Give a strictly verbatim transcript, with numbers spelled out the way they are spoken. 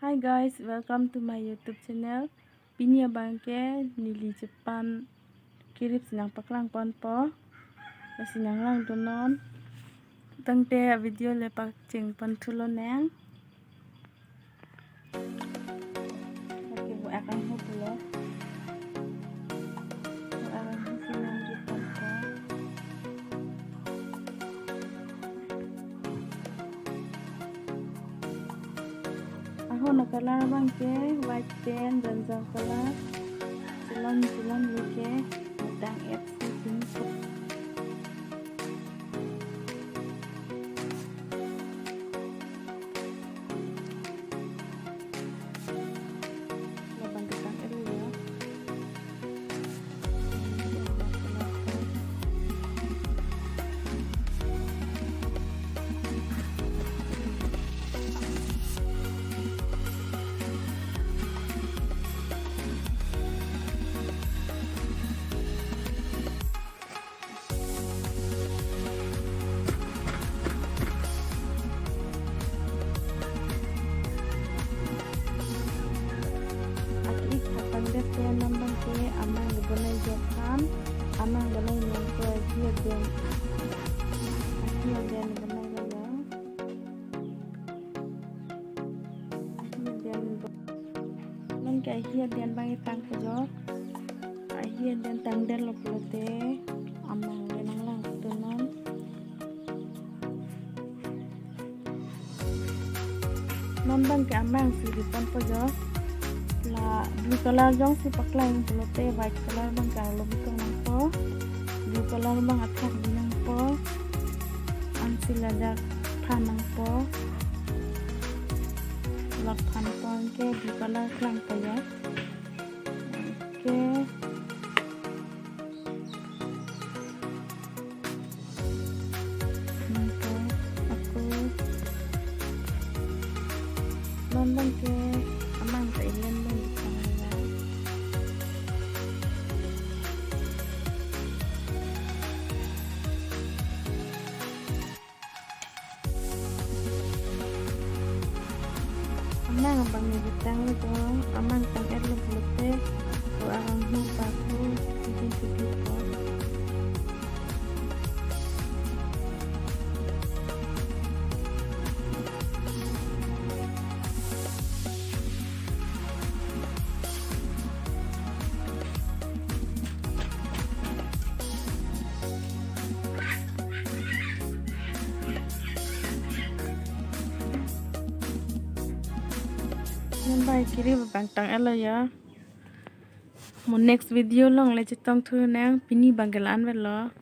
Hi guys, welcome to my YouTube channel. Pini abang ke neli chepan kerip si nangpaklang ponpo. Lasi nanglangdunnon. Tangte a video le pakcheng ponthu lonang. Oke, bu akang ho pulo. Bu akang ho si nangji ponpo. Ahon a-color abang ke white pen, bronze color. Chelom chelom le ke, matang F C pink. Labang ketang elu ya. Aki ik thak tangdet pen non abang ke amang bonai jokhan, amang bonai nangkoi ahi aden, ahi aden bonai lalo. Ahi aden bo-, non ke ahi aden abang itang kejo. Ahi aden tangdetlo pulote amang le nanglangdunnon. Non abang ke amang si ri ponpo jo. La blue color jongsi paklang pulote white color abang ke arlo bitung nangpo. Blue color abang athak ri nangpo. Ansi ladak phan nangpo. Lak phan pon ke blue color klangpo ya. Oke. Nangpo, ako. Non abang ke amang ta ilen non di kang ya. Amang abang ni bitang lo to, amang tang-etlo pulote, to arang hu paku, bikin bikin ko. Non abang kerip abang tang-etlo ya. Mo next video along le chetongthu nang, pini abang ke la-an avelo.